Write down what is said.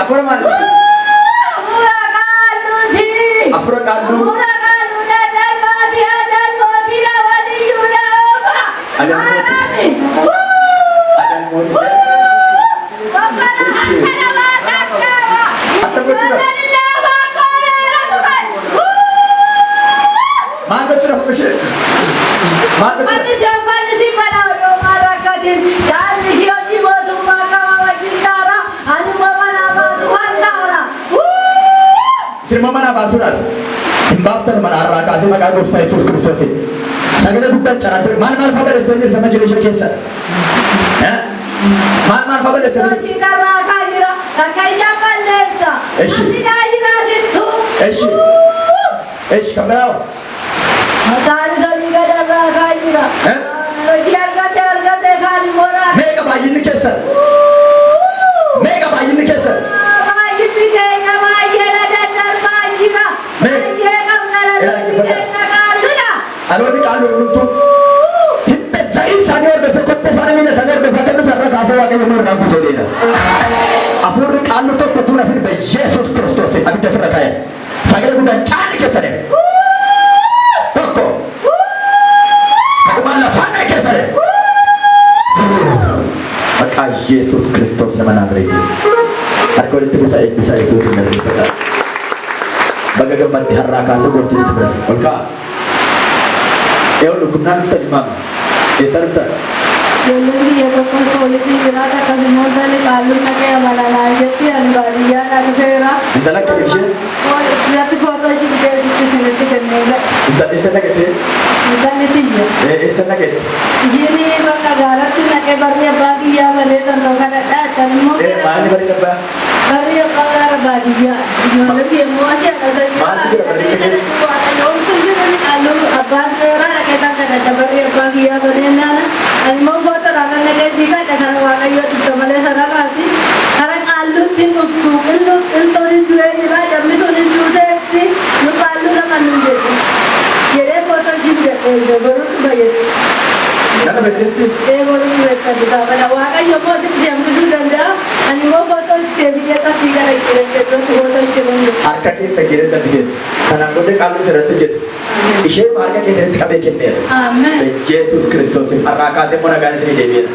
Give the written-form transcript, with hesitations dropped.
Afura maal? Hafuura qaalluuti. Afura qaalluu. Hafuura qaalluu daddarbaatii adalmootii waliyyuu dhaafa. Adalmootii. Maarami. Adalmootii. Akka gochuudha. Maal gochuudha kun ishee? Maal gochuudha? Sirma manaa baasuudhaaf hin baaftan mana har'aa kaasee maqaa gooftaa Yesuus Kiristoosiin. Sagalee guddaan caraatti maal maal fa'aa balleessee jirta mana jireenya keessa? Eh? Maal maal fa'aa balleessee jirta? Eshi. Eshi. Eshi kan biraa hoo? Eh? Hojii argate argate kaan immoo Meeqa baay'inni keessan? Meeqa baay'inni keessan? Baay'inni keenya baay'ee la daddarbaa jira. Baay'ee qabna la keenya qaalluudha. Dhaloonni qaallu hundumtuu hidda zarii isaanii hordofee kottee faana miila isaanii hordofee akka dhufe irra kaasee Waaqayyo nu irraa guutee deema. Hafuurri qaallu tokko tuun hafin ba Yesuus Kiristoos abidda sirra kaa'e. Sagalee guddaan caali keessan. Tokko. Tokkummaan lafaan dha'e keessan. Maqaa Yesuus Kiristoos nama Naazreetiin. Harka walitti buusaa eebbisaa Yesuus hin darbifadha. Baga gammadde har'aa kaasee gooftichi bira. Ol ka'a. Eewu dhukkubnaan dhuftan himaama. Eessa dhuftan? Ijoolleen biyya tokkos poolisii jiraata akkasumas intalli qaalluun dhaqee amalalaa jetti ani baadiyyaadhaa dhufeera. Intala akkam isheen? Irratti footoo ishii fidee isitti isinitti kennee ga'e. Intalli eessa dhaqete? Intalli tiyya. Eessa dhaqete? Ishiin bakka gaaratti naqee barri abbaa kiyyaa malee tantoo kadhadhaa jettan immoo Maalni barii abbaa? Barri abbaa gaara baadiyyaa. Ijoolleen biyya immoo asii haadha Maaltu jira barricha keessa? Waaqayyoomtu jiru qaalluun abbaan dheeraa dhaqee tan kadhadha barri abbaa kiyyaa malee naana. Ani immoo fotoodhaan kan dhaqee sii kadha kana Waaqayyoo dhufta malee sanarraati. Kara qaalluutti hin dhuftu qillu qilxoonis du'ee jira dammituunis duuteetti nu qaalluu lama nu jedhu. Jedhee footoo ishii fidadhee ijoo boruu dhufa jedhu. Nama beektetti? Ee boruu dhufa jettani saafadha. Waaqayyo immoo sitti si hambisuu danda'a. Ani immoo footoo ishee fidee tasii gara itti duratti footoo ishee bandu. Harka keessa keessa darbiteetti. Kanaan booddee qaallu sirratti hojjetu. Ishee harka keessatti qabee kenneera. Ameen. Yesuus Kiristoos har'aa kaasee immoo nagaan isinii deebi'eera.